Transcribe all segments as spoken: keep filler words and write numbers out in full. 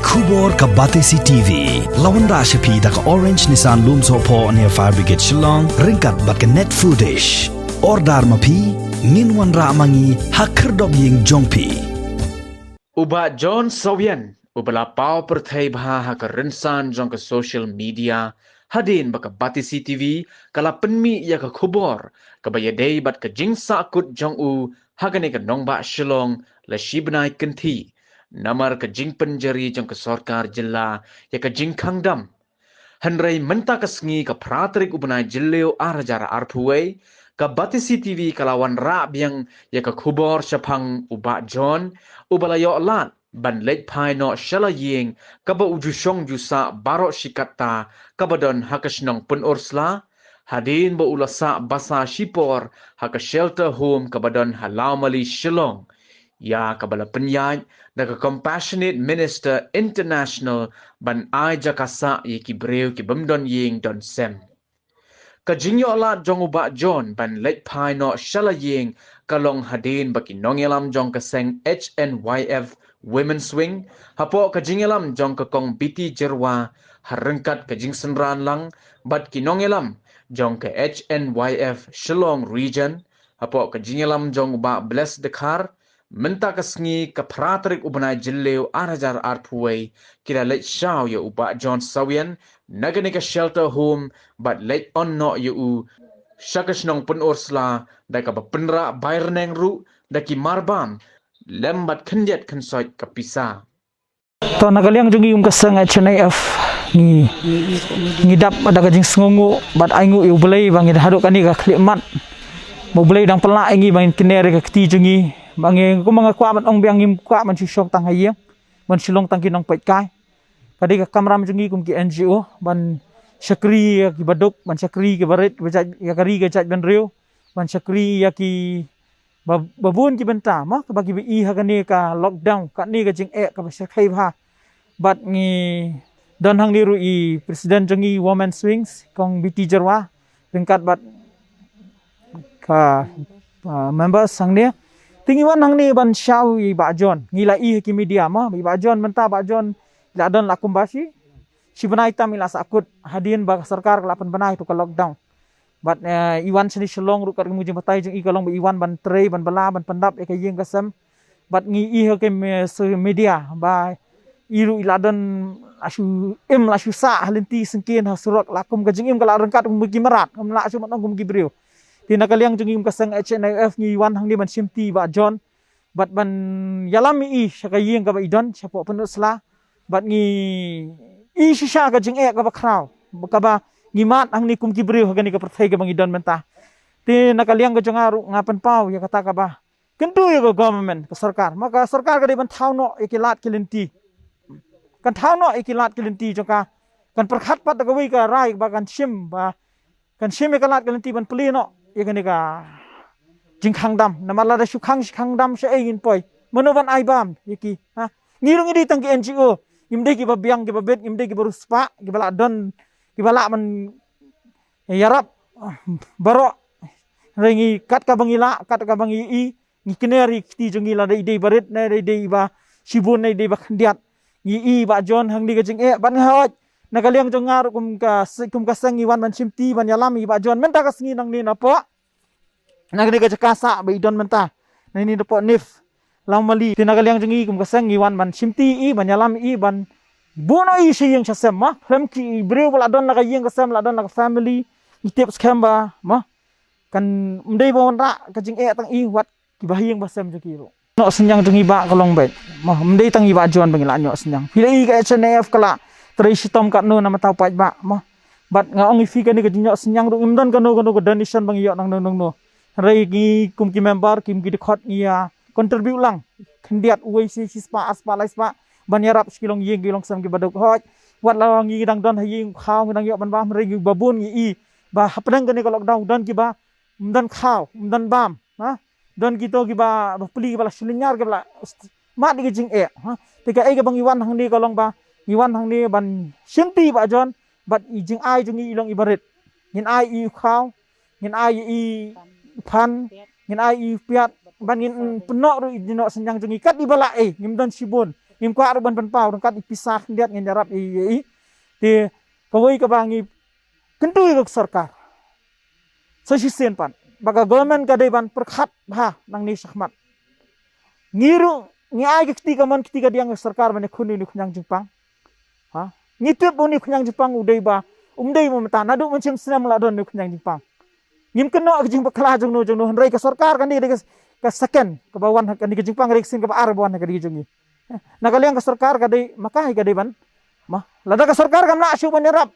Khubor ka Batesi T V. La wanrah sha phi da ka Orange Nissan Lumsohphoh near Fire Brigade Shillong, ryngkat bad ka Net Foodish. Order ma phi, ngin wanrah ma ngi ha khyrdop ïing jong phi. U Bah John Sawian, uba la paw pyrthei bha ha ka rynsan jong ka social media, hadien ba ka Batesi T V ka la pynmih ïa ka khubor kaba ïadei bad ka jingsahkut jong u ha kane ka nongbah Shillong la shi bnai kynthih, namar ka jingpynjari jong ka sorkar jylla ïa ka jingkhang dam. Hynrei mynta ka sngi, ka phra tarik u bnai Jylliew ar hajar arphew wei, ka Batesi T V ka la wanrah biang ïa ka khubor shaphang u Bah John, uba la ïoh lad ban leit phai noh sha la ïing kaba u ju shong ju sah baroh shi katta, kaba don ha ka shnong Pynursla, hadien ba u la sah basa shipor ha ka shelter home kaba don ha Lawmali, Shillong, ïa kaba la pynïaid da ka Compassionate Minister International ban ai jaka sah ïa ki briew ki bym don ïing don sem. Ka jingïoh lad jong u Bah John ban leit phai noh sha la ïing ka long hadien ba ki nongïalam jong ka seng H N Y F Women's Wing, hapoh ka jingïalam jong ka Kong Biti Jyrwa, ha ryngkat ka jingsynran lang bad ki nongïalam jong ka H N Y F Shillong Region, hapoh ka jingïalam jong u Bah Bless Dkhar, mynta ka sngi, ka phra tarik u bnai Jylliew ar hajar arphew wei, ki la leit shaw ïa u Bah John Sawian na kane ka shelter home bad leit on noh ïa u sha ka shnong Pynursla da kaba pynrah bai rneng ruh da ki marbam lem bad khyndiat khynsoit ka pisa. To, na ka liang jong ngi kum ka seng H N I F, ngi, ngi dap da ka jingsngewnguh bad ainguh ïa u Blei ba ngi haduh kane ka khyllipmat, ba u Blei dang pynlah ïa ngi ba ngin kner ïa ka kti jong ngi, ba ngi, kumba nga kwah ban ong biang, ngim kwah ban shu shong tang ha ïing, ban shu long tang ki nongpeitkai. Ka dei ka kamram jong ngi kum ki N G O ban shakri ïa ki baduk, ban shakri ki barit, ba jait, ïa ka ri ka jaitbynriew, ban shakri ïa ki ba, ba bun ki bynta, mo, kaba ki ba i ha kane ka lockdown, kane ka jingeh kaba shyrkhei bha. Bad ngi don hangne ruh i President jong ngi Women's Wing, Kong Biti Jyrwa, ryngkat bad ka, ah, members hangne. Te ngi wan hangne ban shaw ïa i Bah John, ngi la i ha ki media, mo, i Bah John mynta, Bah John la don la kumba shi, shi bnai tam i la sahkut, hadien ba ka sorkar ka la pynbna ïa ka lockdown. Bad, eh, i wan shane Shillong ruh, kat ka mut jingbatai jong i ka long ba i wan ban trei, ban bylla, ban pyndap ïa ka ïing ka sem. Bad ngi i ha ki me-, se-, media ba i ruh i la don, la shu im, la shu sah ha lynti syngkien ha surok, la kum ka jingim ka la ryngkat kum ki mrad, kum la shu mat ong kum ki briew. Te na ka liang jong ngi kum ka seng H N I F ngi wan hangne ban shimti Bah John bad ban ïalam ïa i sha ka ïing kaba i don shapoh Pynursla, bad ngi i shisha ka jingeh kaba khraw kaba ngi mad hangne kum ki briew ha kane ka pyrthei kaba ngi don mynta. Te na ka liang ka jong nga ruh nga pynpaw ïa kata kaba kyntu ïa ka government, ka sorkar, ma ka sorkar ka dei ban thaw noh ïa ki lad ki lynti, kan thaw noh ïa ki lad ki lynti jong ka, kan pyrkhat pat da kawei ka rai ba kan shim, ba kan shim ïa ka lad ka lynti ban plie noh ïa kane ka jingkhang dam. Namar lada shu khang, shu khang dam shaei ngin poi? Mano ban ai bam ïa ki, ha? Ngi ruh ngi dei tang ki N G O, ngim dei kiba biang kiba bit, ngim dei kiba riewspah, kiba lah don, kiba lah ban ïarap baroh. Hynrei ngi kat kaba ngi lah, kat kaba ngi i, ngi kner ïa ki kti jong ngi, lada i dei barit ne i dei ba shibun ne i dei ba khyndiat. Ngi i Bah John hangne ka jingeh bad nga hoi. Na ka liang jong nga ruh kum ka se-, kum ka seng ngi wan ban shimti ban ïalam ïa i Bah John mynta ka sngi nangne napoh, nangne ka jaka sah ba i don mynta, nangne napoh NIF Lawmali. Te na ka liang jong ngi kum ka seng ngi wan ban shimti ïa i, ban ïalam ïa i, ban buh noh ïa i sha ïing sha sem, ma. Khlem ki briew ba la don la ka ïing ka sem, la don la ka family, ngi tip skhem ba, ma, kan ym dei ba wanrah ka jingeh tang i, wat kiba ha ïing ba sem jong ki ruh. Noh synñiang jong i Bah ka long beit, mo, ym dei tang i Bah John ba ngi la ñiah synñiang. Phi la i ka H N I F ka la trei shitom katno na bynta u paidbah, mo. Bad nga ong ïa phi kane ka jingñiah synñiang ruh ngim don kano kano ka donation ba ngi ïoh nangno nangno. Hynrei ngi kum ki member, kum ki dkhot ngi ïa contribute lang khyndiat, uwei shi, shi spah, ar spah, lai spah, ban ïarap sha ki longïing ki longsem kiba duk. Hooid, wat la ngi dang don ha ïing khaw, ngi dang ïoh ban bam, hynrei ngi ba bun ngi i ba hapdeng kane ka lockdown don kiba ym don khaw, ym don bam, ha? Don kito kiba, ba pli kiba la shilinyar kiba la mad ïa ka jingeh, ha? Te kaei kaba ngi wan hangne ka long ba ngi wan hangne ban shimti Bah John bad i jingai jong ngi i long iba rit. Ngin ai i u khaw, ngin ai i u phan, ngin ai i u piat, bad ngin pynnoh ruh i jingnoh synñiang jong ngi kat iba lah ei, ngim don shibun. Ngim kwah ruh ban pynpaw, ryngkat i pisa khyndiat ngin ïarap ïa i. Te kawei kaba ngi kyntu ïa ka sorkar sa shisien pat ba ka government ka dei ban pyrkhat bha nangne shakhmat. Ngi ruh ngi ai ka kti kamon kti kadiang ka sorkar ban ïakhun ïa une u khñiang jingpang. Ha? Ngi tip ba une u khñiang jingpang u dei ba um dei ba mynta naduh mynshem snem la don une u khñiang jingpang. Ngim kynnoh ka jingbakla jongno jongno, hynrei ka sorkar kane ka dei ka, ka second kaba wan, kane ka jingpang ka dei ka sien kaba ar ba wan ha ka ri jong ngi. Na ka liang ka sorkar ka dei, ma ka hi ka dei ban, ma lada ka sorkar kam lah shuh ban ïarap,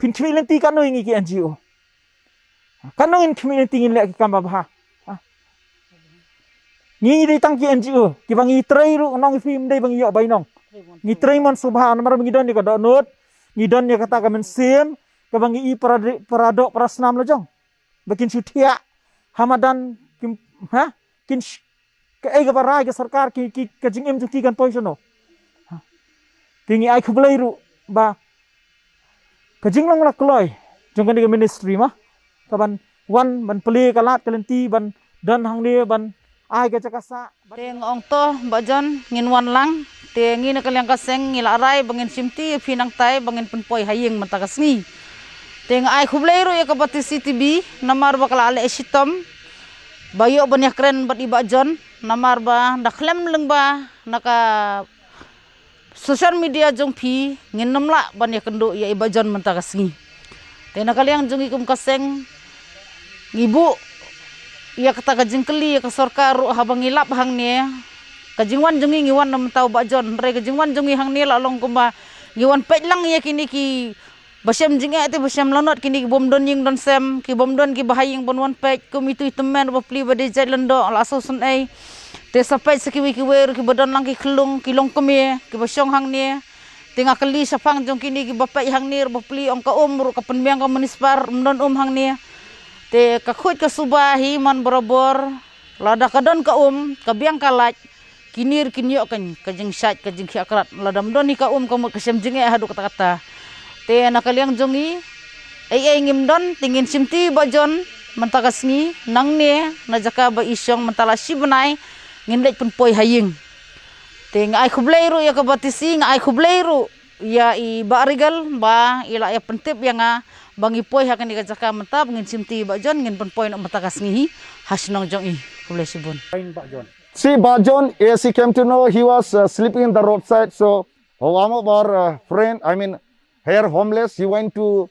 phin khmih lynti katno ïa ngi ki N G O? Katno ngin khmih lynti ngin leh ki kam babha? Ha? Ngi dei tang ki N G O kiba ngi trei ruh, nong i phi, ym dei ba ngi ïoh bainong. Ngi trei mon subha namar ba ngi don ïa ka dohnud, ngi don ïa kata ka mynsiem kaba ngi i para, para doh para snam la jong ba kin shu thiah ha madan, kin, ha, kin sh-, kaei kaba rai ka sorkar, ki, ki, ka jingim jong ki kan poi shano? Ha. Te ngi ai khublei ruh ba ka jinglong la kloi jong kane ka ministry ma, ka ban wan ban plie ka lad ka lynti ban don hangne ban ai ka jaka sah. Te nga ong to Bah John, ngin wan lang. Te ngi na ka liang ka seng ngi la rai ba ngin shimti ïa phi nangtai ba ngin pynpoi ha ïing mynta ka sngi. Te nga ai khublei ruh ïa ka Batesi T V namar ba ka la leh shitom ba ïoh ban ïakren bad i Bah John, namar ba da khlem lyngba na ka social media jong phi ngin nym lah ban ïakynduh ïa i Bah John mynta ka sngi. Te na ka liang jong ngi kum ka seng ngi buh ïa kata ka jingkylli ïa ka sorkar ruh haba ngi lap hangne. Ka jingwan jong ngi, ngi wan na mynta u Bah John, hynrei ka jingwan jong ngi hangne la long kumba ngi wan peit lang ïa kine ki ba shem jingeh te ba shem lanot, kine ki bym don ïing don sem, ki bym don kiba ha ïing ban wan peit, kum itu i tymmen ba pli ba dei jait lyngdoh la sosynei. Te sa peit sa kiwei kiwei ruh kiba don lang ki khyllung ki longkmie kiba shong hangne. Te nga kylli shaphang jong kine kiba peit hangne ruh ba pli, ong ka um ruh ka pynbiang ka municipal, ym don um hangne. Te ka khuid ka suba hi man barabor, lada ka don ka um ka biang ka lait, kine ruh kin ïoh ka, ka jingshait ka jingkhiah krat. Lada ym don hi ka um ka mut ka shem jingeh haduh katta katta. Te na ka liang jong ngi ei ei ngim don, te ngin shimti Bah John mynta ka sngi nangne na jaka ba i shong mynta la shi bnai, ngin leit pynpoi ha ïing. Te nga ai khublei ruh ïa ka Batesi, nga ai khublei ruh ïa i Bah Regal ba i la ïa pyntip ïa nga ba ngi poi ha kane ka jaka mynta ba ngin shimti Bah John, ngin pynpoi noh mynta ka sngi hi ha shnong jong i. Khublei shibun. Fine, Bah John. See, Bah John, as he came to know, he was uh, sleeping in the roadside. So one of our uh, friend, I mean, here homeless, he went to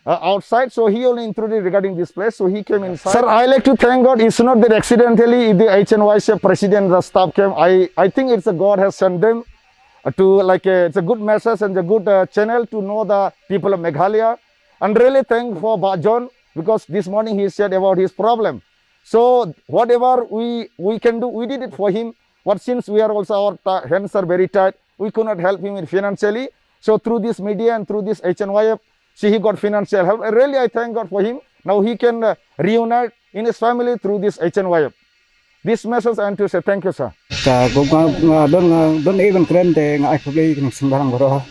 uh, outside. So he only intruded regarding this place. So he came inside. Sir, I like to thank God. It's not that accidentally the H N Y C president, the staff came. I, I think it's a God has sent them uh, to like a, it's a good message and a good uh, channel to know the people of Meghalaya. And really thank for Bah John because this morning he shared about his problem. So whatever we we can do, we did it for him. But since we are also our ta- hands are very tight, we could not help him financially. So through this media and through this H N Y F, see he got financial help. Really, I thank God for him. Now he can uh, reunite in his family through this H N Y F. This message I want to say thank you, sir. Ka ko nga nga don nga don even kren te nga ai khublei kin sing barang bro.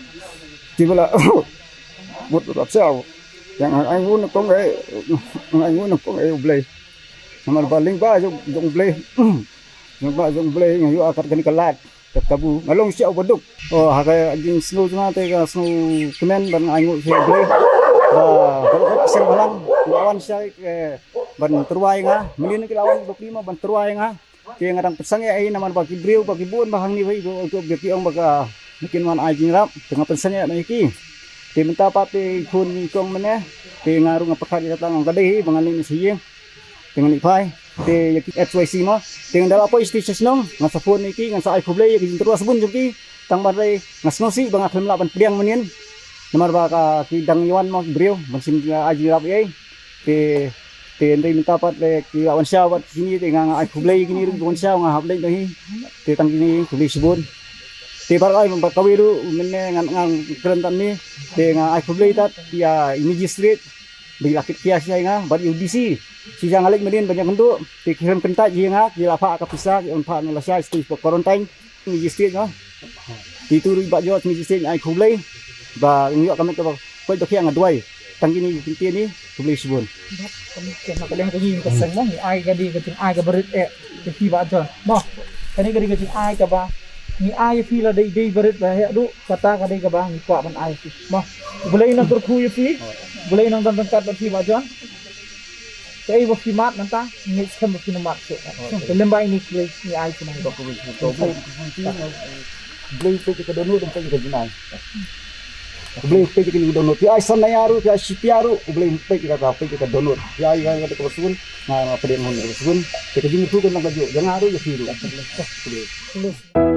Ti bala mut rap sao. Yang ai ngun kong ai ngun kong ai blei. Namar ba ling ba jong jong blei. Jong ba jong blei nga yu akat kani kalat. Kat kabu nga long siaw baduk. Oh ha ka jing snu jong nga te ka snu kmen ban ai ngut siaw blei. Ba ba ka sing balang. Ba wan siaw ke ban terwai nga, mending ki lawan ba prima ban terwai nga. Ki nga dang pesang ai namar ba ki briew ba ki bun ba hang ni wei ba ki ong ba ka mungkin wan ai jingrap tengah pesang ai na ki. Te mynta pat te khun kong mene te nga rung apa khat ïa tang ka dei ba ngan ni si ïing. Te ngan ni phai te ïa ki F Y C mo te ngan da la poi sti shnong ngan sa phone ni ki ngan sa ai khublei ïa ki jingterus bun jong ki. Tang ban rei nga sngewsih ba nga khlem lah ban pdiang mynnin. Namar ba ka ki dang yuan mo ki briew ban sim ai jingrap ei. Te te ndei mynta pat le ki la wan sha wat kini te nga nga ai khublei kini ruh wan sha nga hap lei hi. Te tang kini khublei shibun. Te bar ai ba kawei ruh mynne ngan ngan kren tan ni. Te nga ai khublei tat ïa i magistrate. Ba ïa kit kia shai nga bar ïa u D C. Shi jang alek mynnin ba ïa kyntu te ki khlem kyntait ïa nga ki la pha ka pisa ki on pha na la shai sti quarantine. Ni jistit no. Ti tu ri ba jot ni jistit ai khublei. Ba ngi ka met ba koi ba khiang duai. Tang kini ti ni khublei shibun. Kani kena ka leng ka ngi ka seng mo ngi ai ka di ka ting ai ka berit eh. Ka ti ba jot. Mo. Kani ka di ka ting ai ka ba Ngi ai ïa phi la dei dei barit ba heh duh, kata ka dei kaba ngi kwah ban ai ïa phi. Mo. U Blei un nang kyrkhu ïa phi. U Blei un nang don ryngkat bad phi Bah John. Kaei ba phi mad mynta, ngi skhem ba phin mad shuh. Te lem bad ine U Blei ngi ai sha ngi. Blei peit ïa ka dohnud, peit ïa ka jingai. Blei peit ïa ka dohnud. Phi ai san ïa ruh, phi ai shi pia ruh, Blei peit ïa ka, peit ïa ka dohnud. Phi ai ïa ka kaba sngewbha, nga nga pdiang hon kaba sngewbha. Te ka jingkyrkhu kan long kajuh, ïa nga ruh ïa phi ruh.